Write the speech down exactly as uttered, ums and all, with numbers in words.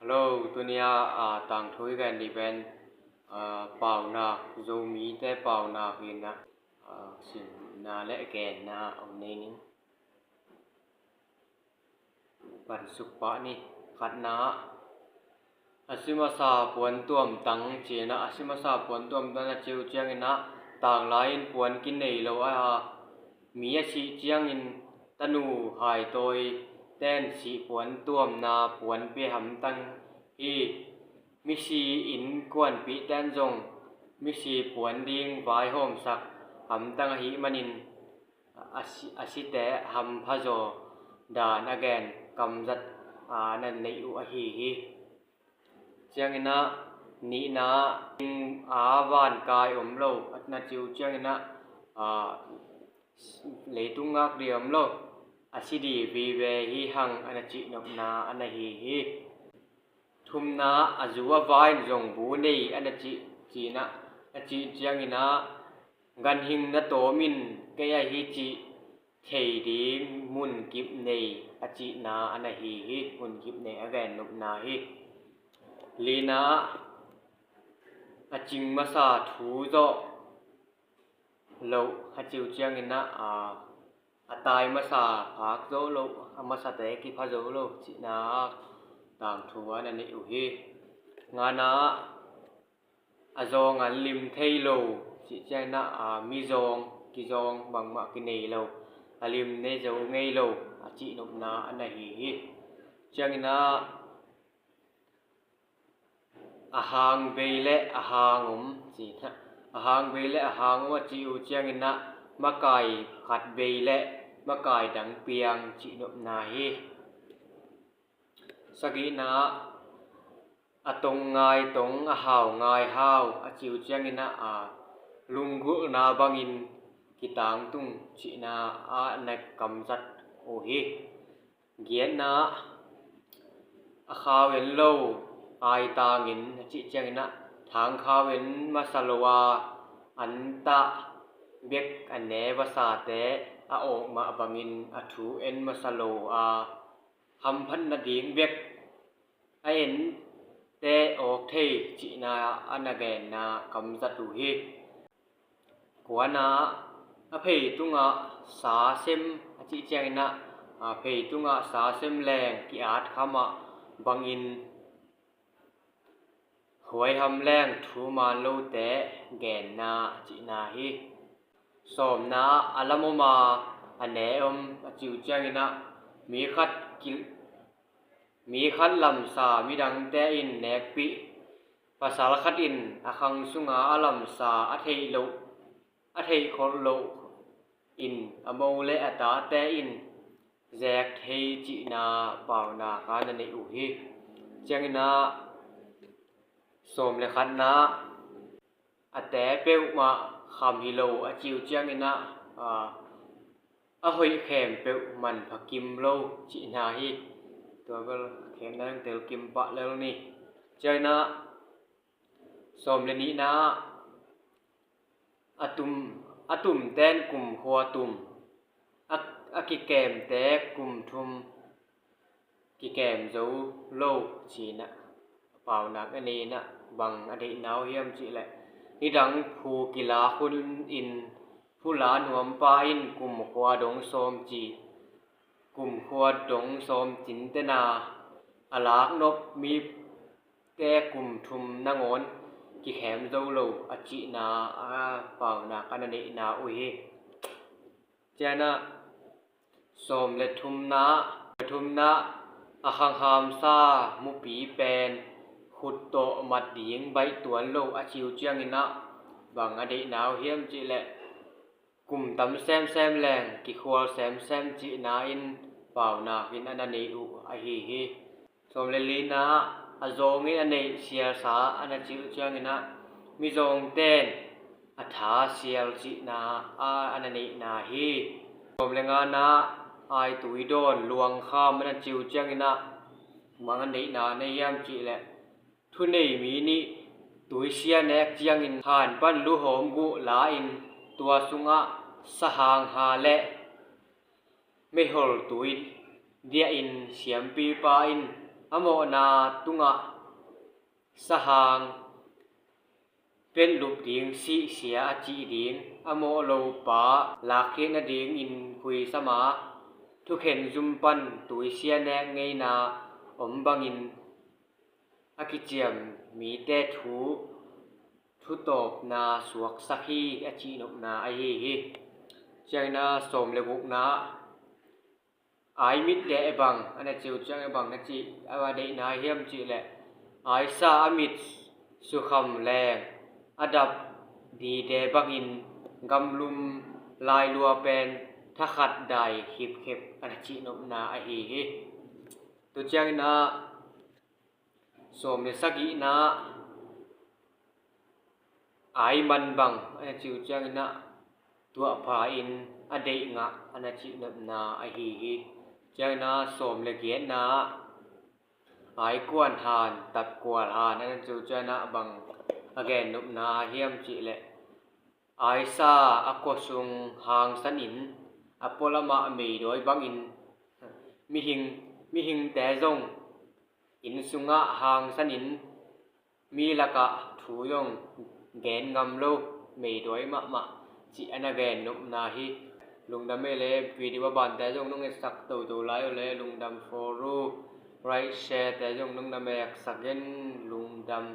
Hello, tuni a, a, tangthu i gen ding pen, a, paunak, Zomite paunak hi a, a, simna le genna om nei ning. Pansuk pah ni. Khatna, a si masa puan tuamtang ci a, a si masa puan tuamtang a ci uh ciangin a, tanglai-in puan kinei lo a, mi a sih ciangin tanu haitawi ten sih puan tuamna puanpi hamtang hi. Misi innkuanpih ten zong misi puan ding vaihawmsak hamtang ahih manin a si, a site hampha zaw dan a gen kamzat a na neih uh ahi hi. Ciangin a, nihna, a vankai om lo a na ci uh ciangin a, a, leitung ngak ding om lo, a si ding vive hi hang a na cihnopna a na hi hi. Thumna, a zu a va in zong bu nei a na cih, ci a, a cih ciangin a, ganhing na tawm in kei ahi cih thei ding munkip nei a cihna a na hi hi. Munkip nei a gennopna hi. Lina, a cing masa thu zawh loh a ci uh ciangin a, a, a tai masa phak zo lo, a masate kipha zo lo cihna tangthu a na neih uh hi. Ngana, a zawng an lim thei lo cih ciangin a, a, mizawng, kizawng bangmah kinei lo, a lim nei zo ngei lo a cihnopna a na hi hi. Ciangin a, a hang bei le a hang om ci a, a hang bei le a hang om a ci uh ciangin a, makai khat bei le makai dang piang cihnopna hi. Sagihna, a tong ngai tong, a hau ngai hau a ci uh ciangin a, a, lunggulhna bangin kitangtung cihna a na kamzat uh hi. Giatna, a khau en lo, ai tangin a cih ciangin a, thang khau en masa lo a, an tah bek a ne vasate a awk mah bangin a thu en masa lo a, hamphat nading bek a ente awk thei cihna a na genna kamzat uh hi. Kuana, a phei tungah sa sem a cih ciangin a, a phei tungah sa sem leng ki-at kha mah bangin huaiham leng thu man lote genna cihna hi. Sawmna, a lam om a, a ne om a ci uh ciangin a, mi khat ki, mi khat lamsa midangte in nekpih, pasal khat in a khang sunga a lamsa a theih loh, a theih kholh loh in a mo le a tate in zek thei cihna paunak a na neih uh hi. Ciangin a, sawm le khatna, a te peuhmah kham hi lo a ci uh ciangin a, a, a hoih khempeuh manpha kim lo cihna hi. Tua bel khemna in tel kim pah lel ni. Ciangin a, sawm le nihna, a tum, a tumten kumkhua tum, a, a kikemte kum thum kikem zo lo cihna paunak a nei a, bang a deihna uh hiam cih leh, nidang phu kilak hun in phula nuampa in kumkhua dong sawm ci, kumkhua dong sawm cintena a laknop mite kum thum nangawn kikhem zo lo a cihna a paunak a na neihna uh hi. Ciangin a, sawm le thumna, thumna, a khanghamsa mupi pen khut tawh mat ding baih tuan lo a ci uh ciangin a, bang a deihna uh hiam cih leh, kum tam semsem leng kikhual semsem cihna in paunak in a na nei uh ahi hi. Sawm le lina, a zawngin a neih sialsa a na ci uh ciangin a, mizawngten a tha sial cihna a, a na neihna hi. Sawm le ngana, ai tui dawn luangkham a na ci uh ciangin a, bang a neihna nei hiam cih leh, thunei mi nih tuisia nek ciangin han pan luhawm guh la-in tua sungah sahang ha le meihol tui diahin siampipa in A mawhna tungah sahang pelhlup ding sihsia a cih ding, a mawh lo pa lakkhiat nadingin khuisam a, thukhen zum pan tuisia nek ngeina om bangin a kiciam mite thu thutawpna suaksak hi a cihnopna ahi hi. Ciangin a sawm le gukna, ai mit deh bang a na ci uh ciangin bang na ci a deihna hiam cih leh, aisa a mit sukham leng a dap dide bangin gamlum lailua pen thakhat dai khipkhep a na cihnopna ahi hi. Tu ciangin a sawm le sagihna, ai man bang a na ci uh ciangin a tuahpha in a deih ngah a na cihnopna ahi hi. Ciangin a sawm le giatna, ai kuan han tat kual han a na ci uh ciangin a bang a gennopna hiam cih leh, aisa a kuasung hangsanin a pualamah meidawi bangin mihing, mihingte zong inn sungah hangsanin mi lakah thu zong gen ngam lo meidawi mahmah cih a na gennopna hi. Lungdam ei le, video a bante zong nong etsak toto lai uh le lungdam foru, right, share te zong nong na meksak in, lungdam.